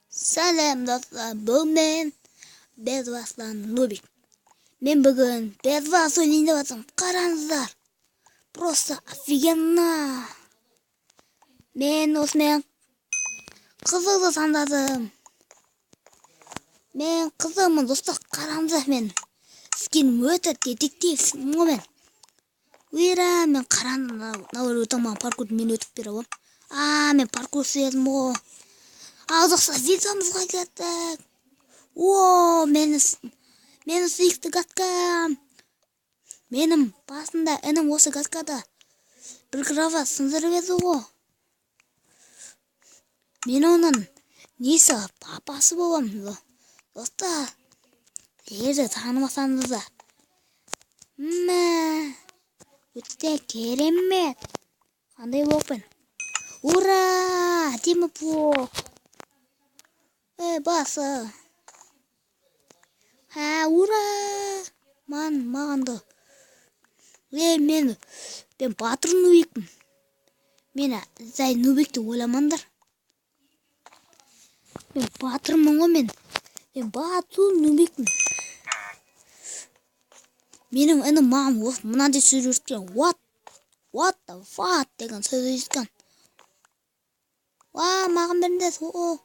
Сәлем, достар, бұл мен Безваслан Нубик. Мен бүгін Безвас ойнайын деп жатырмын. Қараңыздар. Просто офигенно. Мен осымен қызылды таңдадым. Мен қызылмын, достар, қараңыздар мен. Скинім өте детектив ғой мен. Ура, мен қараңыз, мынау өте маған паркурды мен өтіп бере аламын. А, мен паркур істедім ғой. Ал, достар, видеомызға кеттік. О, менің сүйікті каткам. Менің басында інім осы каткада бір кровать сындырып еді ғой. Мен оның несі, папасы боламын. Достар, егер танымасаңыздар. Мә, өте керемет. Қандай блокпен? Ура! Әдемі блок. Ей, басы. Ха, ура! Маған да. Ей, мен батыр нубикпін. Мені жай нубик деп ойламаңдар. Мен батырмын ғой мен. Мен батыр нубикпін. Менің інім маған осы мынандай сөз үйреткен. What? What the fuck деген сөз үйреткен. Уа, маған беріңдер. О.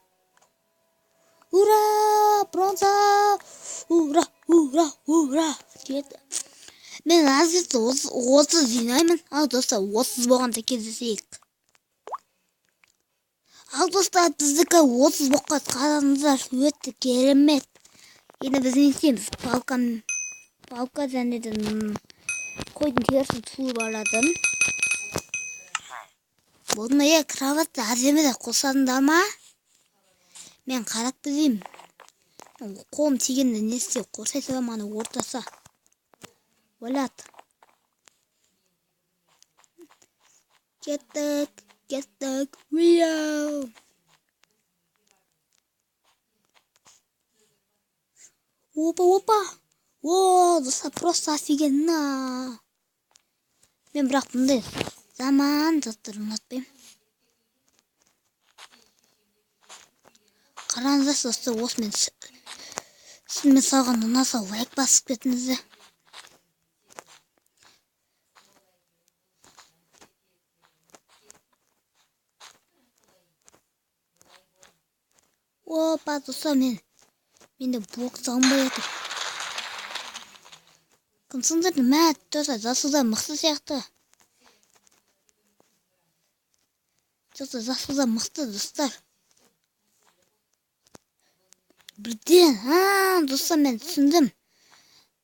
Ура! Бронза! Ура! Ура! Ура! Деді. Мен әзірше 30 жинаймын. Ал, достар, 30 болғанда кездесейік. Ал, достар, біздікі 30 болып қалды. Қараңыздар, өте керемет. Енді біз не істейміз? Палка және де қойдың терісін суырып алатын. Болды ма? Е, кроватьты әдемі де қосадыңдар ма? Мен қарап білейін. Қолым тигенде не істеп қосай саламын ана ортасы. Ойлат. Кеттік, кеттік. Уяу. Опа, опа. О, достар, просто офигенно. Мен бірақ бұндай заман заттар ұнатпаймын. Қараңыздар, достар, осымен сізмен салған ұнаса лайк басып кетіңіздер. Опа, достар, менде блок салынбай жатыр. Кім сындырды? Мә, достар, жасылдар мықты сияқты. Достар, жасылдар мықты, достар. Бірден, а, достар, мен түсіндім.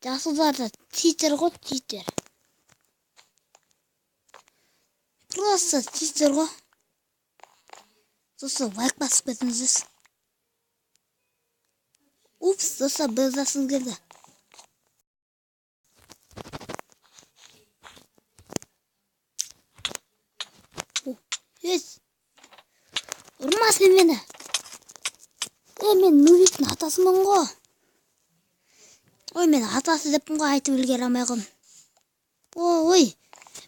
Жасылдар да читер ғой, читер. Просто читер ғой. Достар, лайк басып кетіңіздер. Упс, достар, бір жасыл келді. Ес. Ұрма сен мені. Е, мен Нубиктің атасымын ғой. Ой, мен атасы деппін ғой, айтып үлгере алмай қалдым. Ой,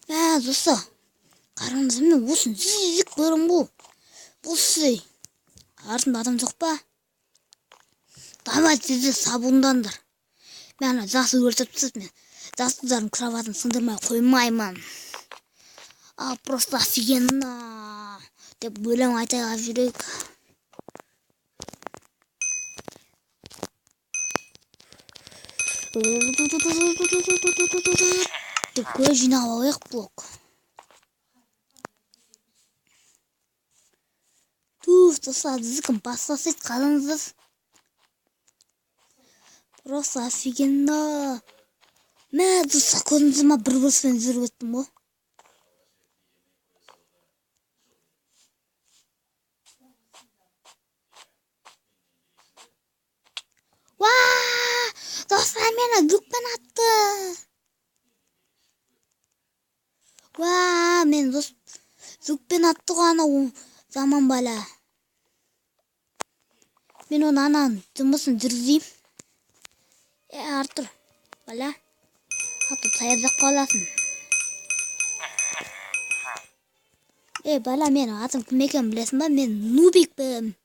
мә, достар. Қараңыз, мен осыны жиі көремін ғой. Бұл сүй. Артында адам жоқ па? Давай, сіздер сабындаңдар. Мен ана жасыл өлтіріп тастады мен. Жасылдардың кроватын сындырмай қоймаймын. А, просто офигенно. Деп өлең айта жүрейік. Деп көз жинап алайық блок. Туф, достар, біздікін бастасайық, қараңыздар. Просто офигенно. Мә, достар, көрдіңіздер ма, бір бұрышпен жүріп өттім ғой. Уа! Достар, мені люкпен атты. Уа, мен дос люкпен атты ғой анау жаман бала. Мен оны ананың жұмысын жүргізейін. Е, Артур, бала. Артур, саяжақ қаласың. Е, бала, менің атым кім екенін білесің ба? Мен Нубикпін.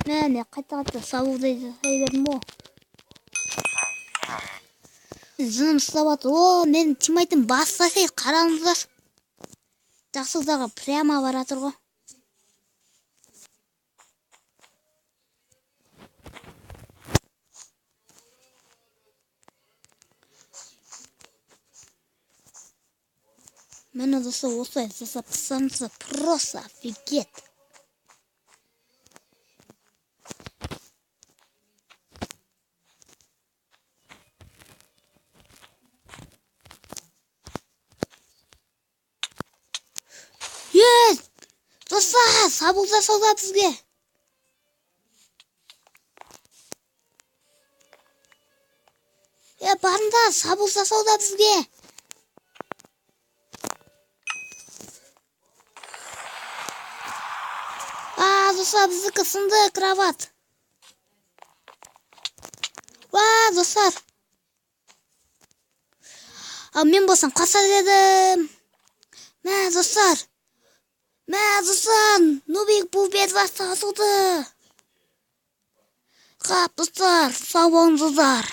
Мә, мен қайта-қайта шабуылдай жасай бердім ғой. Жыным ұстап жатыр. О, менің тиммейтім бастаса, қараңыздар. Жақсыларға прямо баратыр ғой. Міне, достар, осылай жасап тастаңыздар, просто офигеть. Достар, шабуыл жасауда бізге. Е, барыңдар, шабуыл жасауда бізге. А, достар, біздікі сынды кровать. Уа, достар. Ал мен болсам қашар едім. Мә, достар. Мә, достар, нубик бұл бет бастасуды. Қап, достар, сау болыңыздар.